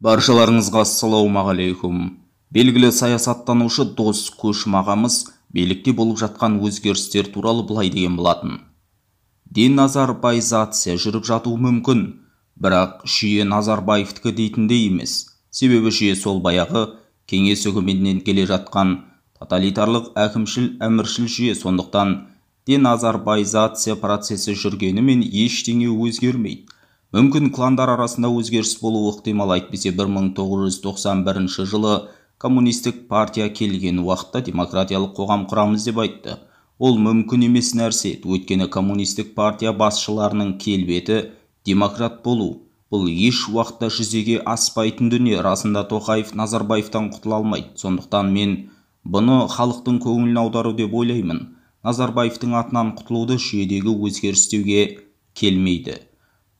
Баршаларыңызға ассалаумағалейкум. Белгілі саясаттанушы Дос Көшім ағамыз билікте болып жатқан өзгерістер туралы былай деген болатын. Деназарбайзация жүріп жатуы мүмкін, бірақ жүйе Назарбаевтікі дейтіндей емес. Себебі жүйе сол баяғы кеңес үкіметінен келе жатқан тоталитарлық әкімшіл әміршіл жүйе, сондықтан деназарбайзация процесі жүргенімен ештеңе өзгермейді. Мүмкін кландар арасында өзгеріс болуы ықтимал, әйтпесе 1991 жылы коммунистік партия келген уақытта демократиялық қоғам құрамыз деп айтты. Ол мүмкін емес нәрсе еді, өйткені коммунистік партия басшыларының келбеті демократ болу. Бұл еш уақытта жүзеге аспайтын дүние. Расында Тоқаев Назарбаевтан құтыла алмайды. Сондықтан мен бұны халықтың көңілін аудару деп ойлаймын. Назарбаевтың атынан құтылуды жүйедегі өзгеріс деуге келмейді.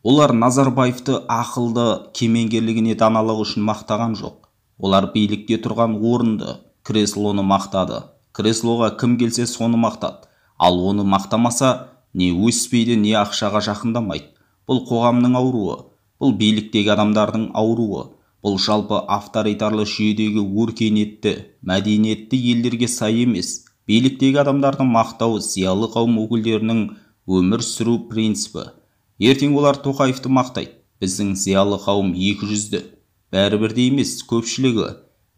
Олар Назарбаевты ақылды кемеңгерлігіне, даналығы үшін мақтаған жоқ. Олар билікте тұрған орынды, креслоны мақтады. Креслоға кім келсе соны мақтады. Ал оны мақтамаса, не өспейді, не ақшаға жақындамайды. Бұл қоғамның ауруы, бұл биліктегі адамдардың ауруы. Бұл жалпы авторитарлы жүйедегі өркениетті, мәдениетті елдерге сай емес. Биліктегі адамдардың мақтауы зиялы қауым өкілдерінің өмір сүру принципі. Ертең олар Тоқаевты мақтайды. Біздің зиялы қауым екі жүзді. Бәрі бірдей емес, көпшілігі.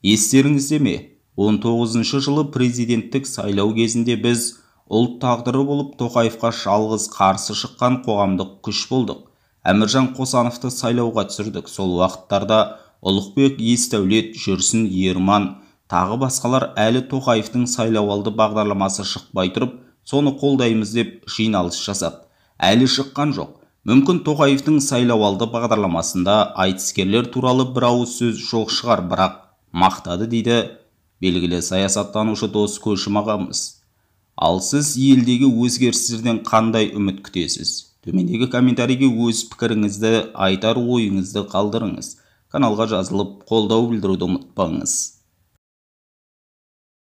Естеріңізде ме? 19 жылы президенттік сайлау кезінде біз ұлт тағдыры болып Тоқаевқа жалғыз қарсы шыққан қоғамдық күш болдық. Әміржан Қосановты сайлауға түсірдік. Сол уақыттарда Ұлықбек Есдәулет, Жүрсін Ерман, тағы басқалар әлі Тоқаевтың сайлауалды бағдарламасы шықпай тұрып, соны қолдаймыз деп жиналыс жасады. Әлі шыққан жоқ. Мүмкін Тоқаевтың сайлауалды бағдарламасында айтыскерлер туралы бір ауыз сөз жоқ шығар, бірақ мақтады дейді белгілі саясаттанушы Дос Көшім ағамыз. Ал сіз елдегі өзгерістерден қандай үміт күтесіз? Төмендегі комментарийге өз пікіріңізді, айтар ойыңызды қалдырыңыз. Каналға жазылып, қолдау білдіруді ұмытпаңыз.